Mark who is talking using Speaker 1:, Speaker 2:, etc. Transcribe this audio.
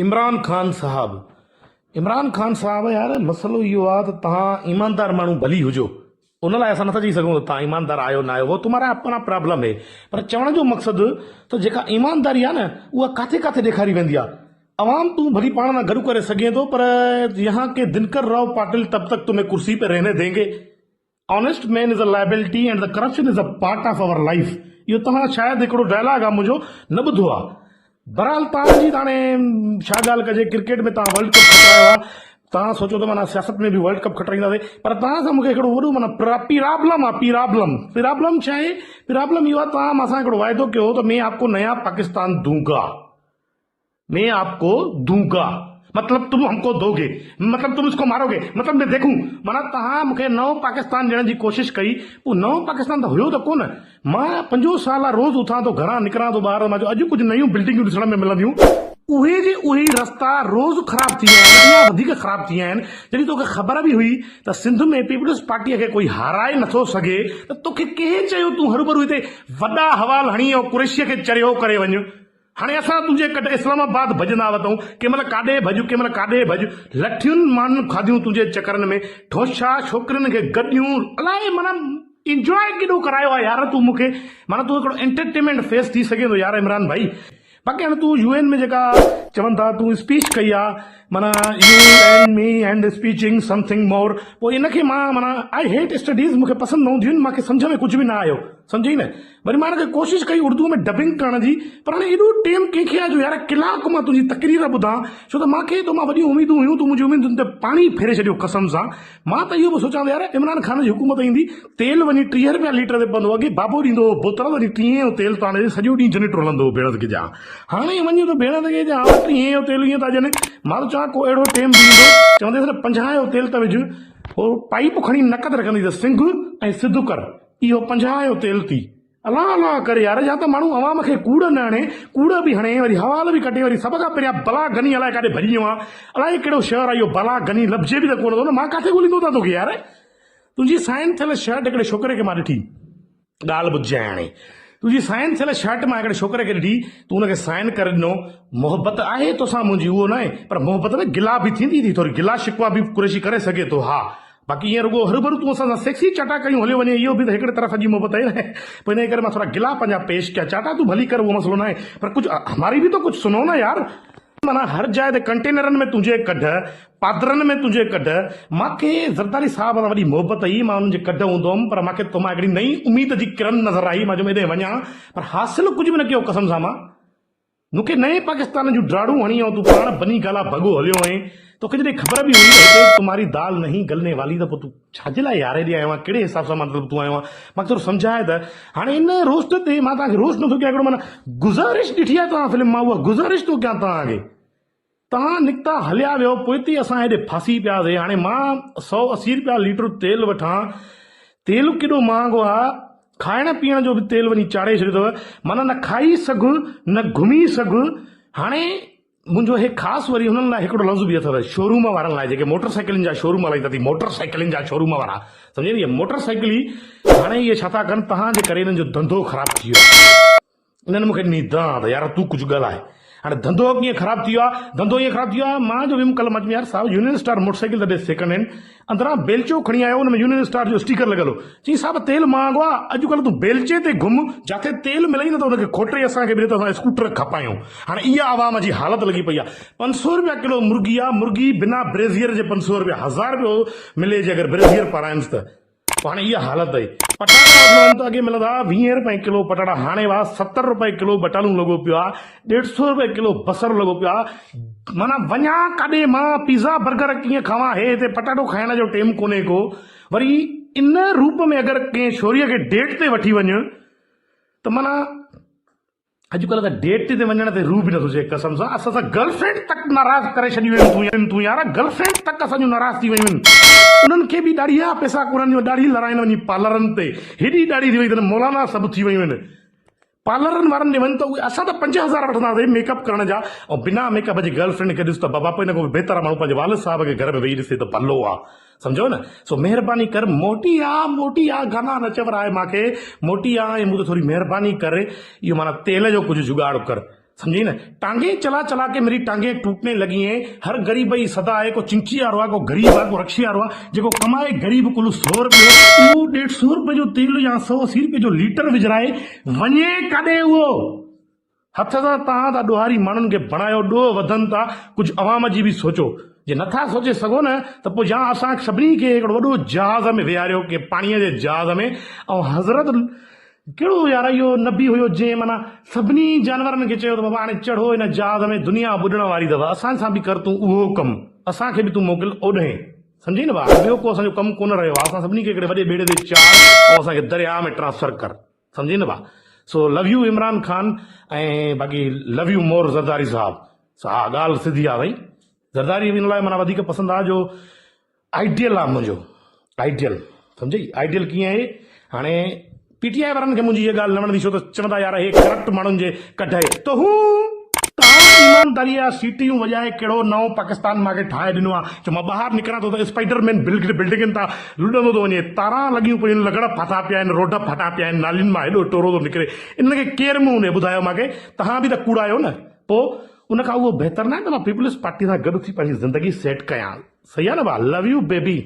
Speaker 1: عمران خان صاحب عمران خان صاحب يار مسئلو اهو آ ته توهان ايماندار ماڻهو ڀلي هجو ان لاء اسان نٿا چئي سگهون ته توهان ايماندار آهيو نه آهيو اهو تمهارا اپنا پرابلم هي پر چوڻ جو مقصد ته جيڪا ايمانداري آ نه اها ڪاٿي ڪاٿي ڏيکاري ويندي آ عوام تون ڀلي پاڻ سان گڏ ڪري سگهين ٿو پر يهان ڪي دنڪر راء پاٽل تب تڪ تمهين ڪرسي P رهني دينگي. Honest man is a liability and the corruption is a part of our life اهو توهان شايد هڪڙو ڊائلاگ آ منهنجو نه ٻڌو آ بهرحال توهان جي ته هاڻي ڇا ڳالهه ڪجي ڪرڪيٽ ۾ توهان ورلڊ ڪپ کٽرايو آ توهان سوچو ته معنيٰ سياست ۾ به ورلڊ ڪپ کٽرائينداسي پر توهان سان مونکي هڪڙو وڏو معنيٰ پرابلم آ پرابلم پرابلم ڇا آهي پرابلم اهو آ توهان مان سان هڪڙو واعدو ڪيو هو ته مين آپ ڪو نيا پاڪستان دونگا مين آپ ڪو دونگا مطلب تم هم ڪو دوگي مطلب تم اس ڪو ماروگي مطلب مين ديکون معنيٰ توهان مون کي نئون پاڪستان ڏيڻ جي ڪوشش ڪئي پوء نئون پاڪستان ته هيو ته ڪونه مان 50 سال آ روز اٿان ٿو گهران نڪران ٿو ٻاهر مان چيو اڄ ڪجهه نيون بلڊنگون ڏسڻ ۾ ملنديون اهي جي اهي ئي رستا روز خراب ٿي ويا آهن اڃا وڌيڪ خراب ٿي ويا آهن جڏهن توکي خبر به هئي ته سنڌ ۾ پيپلز پارٽيء کي ڪوئي هارائي نٿو سگهي ته توکي ڪنهن چيو تون هروڀرو هتي وڏا حوال هڻي ۽ قريشيء کي چريو ڪري وڃ هاڻي اسان تنهنجي ڪڍ اسلام آباد ڀڄندا وتئون، ڪنهن مهل ڪاڏي ڀڄ، ڪنهن مهل ڪاڏي ڀڄ، لٺيون ماڻهن کاڌيون تنهنجي چڪرن ۾، ٺوشا ڇوڪرين کي گڏيون، الائي معنيٰ انجواء ڪيڏو ڪرايو آهي يار تون مون کي، معنيٰ تون هڪڙو انٽرٽينمينٽ فيس ٿي سگهين ٿو يار عمران ڀائي. باقي هاڻي تون يو اين ۾ جيڪا چون ٿا تون اسپيچ ڪئي آ معنيٰ you and me and speeching something more پوء ان کي مان معنيٰ I hate studies مون کي پسند نه هونديون آهن مان کي سمجهه ۾ ڪجهه به نه آيو. سمجهئي نه؟ وري مان هن کي ڪوشش ڪئي اردوء ۾ ڊبنگ ڪرڻ جي پر هاڻي ايڏو ٽيم ڪنهن کي آهي جو يار ڪلاڪ مان تنهنجي تقرير ٻڌان ڇو ته مان کي تو مان وڏيون اميدون هيون تون منهنجي اميدن تي پاڻي ڦيري ڇڏيو قسم سان مان ته اهو به سوچان ته يار عمران خان جي حڪومت ايندي تيل وڃي 30 رپيا ليٽر تي پوندو اڳي بابو ڏيندو هو بوتل وري ٽيهين جو تيل ٿو آڻي سڄو ڏينهن جنريٽر هلندو هو ڀيڻس کي جا هاڻي وڃي ٿو ڀيڻس کي جا ٽيهين جو تيل ائين ٿا ڏين مان ته چوان ڪو اهڙو ٽيم به ايندو چونديس نه 50 جو تيل ته وجهه هو پائيپ کڻي نڪ تي رکندي ته سنگهه ۽ سڌ ڪر اهو 50 جو تيل ٿي. الله الله ڪر يار يا ته ماڻهو عوام کي ڪوڙ نه هڻي، ڪوڙ به هڻي وري حوال به ڪڍي وري سڀ کان پهريان بلا غني الائي ڪاڏي ڀڄي ويو آن الائي ڪهڙو شهر آ اهو بلا غني لڀجي به ته ڪونه ٿو نه مان ڪاٿي ڳوليندو وتان توکي يار تنهنجي سائن ٿيل شرٽ هڪڙي ڇوڪري کي مان ڏٺي ڳالهه ٻڌجانء هاڻي تنهنجي سائن ٿيل شرٽ مان هڪڙي ڇوڪري کي ڏٺي تون ان کي سائن ڪري ڏنو محبت آهي توسان منهنجي اهو ناهي پر محبت ۾ گلا به ٿيندي ٿي ٿوري گلا شڪوا به قريشي ڪري سگهي ٿو ها باقي ائين رڳو هروڀرو تون اسان سان سيڪسي چاٽا ڪيون هليو وڃين اهو به ته هڪڙي طرف جي محبت آهي نه پوء انهيء ڪري مان ٿورا گلا پنهنجا پيش ڪيا چاٽا تون ڀلي ڪر اهو مسئلو ناهي پر ڪجهه هماري به ته ڪجهه سنو نه يار. معنيٰ هر جاء تي ڪنٽينرن ۾ تنهنجي ڪڍ، پادرن ۾ تنهنجي ڪڍ، مان کي زرداري صاحب سان وڏي محبت هئي مان انهن جي ڪڍ هوندو هوم پر مان کي تو مان هڪڙي نئين اميد جي ڪرن نظر آئي مان چيم ايڏي وڃان پر حاصل ڪجهه به نه ڪيو قسم سان مان مون کي نئين پاڪستان جون ڊاڙون هڻي ۽ تون پاڻ بني گالا ڀڳو هليو وئين. توکي جڏهن خبر به هئي ته هتي تمهاري دال نهين گلني والي ته پوء تون ڇا جي لاء يار هيڏي آيو آهين؟ ڪهڙي حساب سان مطلب تون آيو آهين؟ مان کي ٿورو سمجهاء ته هاڻي ان روسٽ تي مان توهان کي روسٽ نٿو ڪيان هڪڙو معنيٰ گذارش ڏٺي آهي توهان فلم مان اها گذارش ٿو ڪيان توهان کي. توهان نڪتا هليا ويو پوئتي اسان هيڏي ڦاسي پياسي هاڻي مان 180 رپيا ليٽر تيل وٺان تيل ڪيڏو مهانگو آ کائڻ پيئڻ جو به تيل وڃي چاڙهي ڇڏيو اٿو معنيٰ نه کائي سگهه نه گهمي سگهه هاڻي منهنجو هي خاص وري هنن لاء هڪڙو لفظ به اٿو شوروم وارن لاء جيڪي موٽر سائيڪلن جا شوروم هلائين ٿا ٿي موٽر سائيڪلن جا شوروم وارا سمجهي نه موٽر سائيڪل ئي هاڻي اهي ڇا ٿا ڪن توهان جي ڪري هنن جو ڌنڌو خراب ٿي ويو آهي انهن مون کي ڏني دانهن ته يار تون ڪجهه ڳالهاء. هاڻي ڌنڌو ڪيئن خراب ٿي ويو آهي؟ ڌنڌو ائين خراب ٿي ويو آهي، مان جو ويم ڪلهه مان چيم يار صاحب يونين اسٽار موٽر سائيڪل ته ڏي سيڪنڊ هينڊ. اندران بيلچو کڻي آيو ان ۾ يونين اسٽار جو اسٽيڪر لڳل هو. چيائين صاحب تيل مهانگو آهي، اڄڪلهه تون بيلچي تي گهم، جاٿي تيل ملئي نه ته ان کي کوٽي اسان کي به ڏي ته اسان اسڪوٽر کپايون. هاڻي اها عوام جي حالت لڳي پئي آهي. 500 رپيا ڪلو مرغي آهي، مرغي بنا بريزيئر جي 500 رپيا، هزار رپيو ملي جي اگر بريزيئر پارائينس ته. هاڻي اها حالت آهي. پٽاٽا وٺڻ وڃ ته اڳي ملندا هئا 20 رپئي ڪلو پٽاٽا هاڻي واه 70 رپئي ڪلو بٽالون لڳو پيو آهي، ڏيڍ سو رپئي ڪلو بصر لڳو پيو آهي. معنيٰ وڃان ڪاڏي مان پيزا برگر ڪيئن کاوان هي هتي پٽاٽو کائڻ جو ٽيم ڪونهي ڪو. وري ان روپ ۾ اگر ڪنهن ڇوريء کي ڊيٽ تي وٺي وڃ ته معنيٰ اڄڪلهه ته ڊيٽ تي وڃڻ تي روح به نٿو چئي قسم سان اسان سان گرل فرينڊ تڪ ناراض ڪري ڇڏيون آهن تون تون يار گرل فرينڊ تڪ اسان جون ناراض ٿي ويون آهن انهن کي به ڏاڙهي جا پئسا ڪونهن جو ڏاڙهي لڙائين وڃي پارلرن تي هيڏي ڏاڙهي ٿي وئي اٿن مولانا سڀ ٿي ويون آهن پارلرن وارن ڏي وڃ ته اهي اسان ته 5000 وٺنداسين ميڪ اپ ڪرڻ جا ۽ بنا ميڪ اپ جي گرل فرينڊ کي ڏس ته بابا پوء ان کان بهتر آهي ماڻهو پنهنجي والد صاحب کي گهر ۾ ويهي ڏسي ته ڀلو آهي سمجهيو نه سو مهرباني ڪر موٽي آ موٽي آ گانا نه چورائي مانکي موٽي آ ۽ مون تي ٿوري مهرباني ڪر اهو معنيٰ تيل جو ڪجهه جگاڙ ڪر. سمجهي نه ٽانگي چلا چلا ڪي ميري ٽانگي ٽوٽني لڳي هين هر غريب جي صدا آهي ڪو چنگچي وارو آهي ڪو غريب آهي ڪو رڪشي وارو آهي جيڪو ڪمائي غريب ڪل سو روپيو اهو ڏيڍ سو روپئي جو تيل يا سو اسي روپئي جو ليٽر وجهرائي وڃي ڪاڏي اهو هٿ سان توهان ٿا ڏوهاري ماڻهن کي بڻايو ڏوهه وڌن ٿا ڪجهه عوام جي به سوچو جي نٿا سوچي سگهو نه ته پوء يا اسان سڀني کي هڪڙو وڏو جهاز ۾ ويهاريو ڪنهن پاڻي جي جهاز ۾ ۽ حضرت ڪهڙو يار اهو نبي هيو جنهن معنيٰ سڀني جانورن کي چيو ته بابا هاڻي چڙهو هن جهاز ۾ دنيا ٻڏڻ واري اٿو اسان سان به ڪر تون اهو ڪم اسان کي به تون موڪل اوڏهين سمجهئي نه ڀاء ٻيو ڪو اسان جو ڪم ڪونه رهيو آهي اسان سڀني کي هڪڙي وڏي ٻيڙي تي چاڙهه ۽ اسان کي درياهه ۾ ٽرانسفر ڪر سمجهئي نه ڀاء سو لو يو عمران خان ۽ باقي لو you مور زرداري صاحب سو ها ڳالهه سڌي آهي ڀائي زرداري به ان لاء معنيٰ وڌيڪ پسند آهي جو آئيڊيل آ منهنجو آئيڊيل سمجهئي آئيڊيل ڪيئن آهي هاڻي پي ٽي آء وارن کي منهنجي هيء ڳالهه نه وڻندي ڇو ته چوندا يار هي ڪرپٽ ماڻهن جي ڪڍ آهي ته هو توهان ايمانداري جا سيٽيون وڄائي ڪهڙو نئون پاڪستان مان کي ٺاهي ڏنو آ جو مان ٻاهر نڪران ٿو ته اسپائيڊر مين بلڊنگن تان لڏندو ٿو وڃي تاران لڳيون پيون آهن لغڙ ڦاٿا پيا آهن روڊ ڦاٽا پيا آهن نالين مان هيڏو ٽورو ٿو نڪري انهن کي ڪير منهن ڏي ٻڌايو مان کي توهان به ته ڪوڙا آهيو نه پوء ان کان اهو بهتر ناهي ته مان پيپلز پارٽي سان گڏ ٿي پنهنجي زندگي سيٽ ڪيان صحيح آ نه ڀاء لو you baby.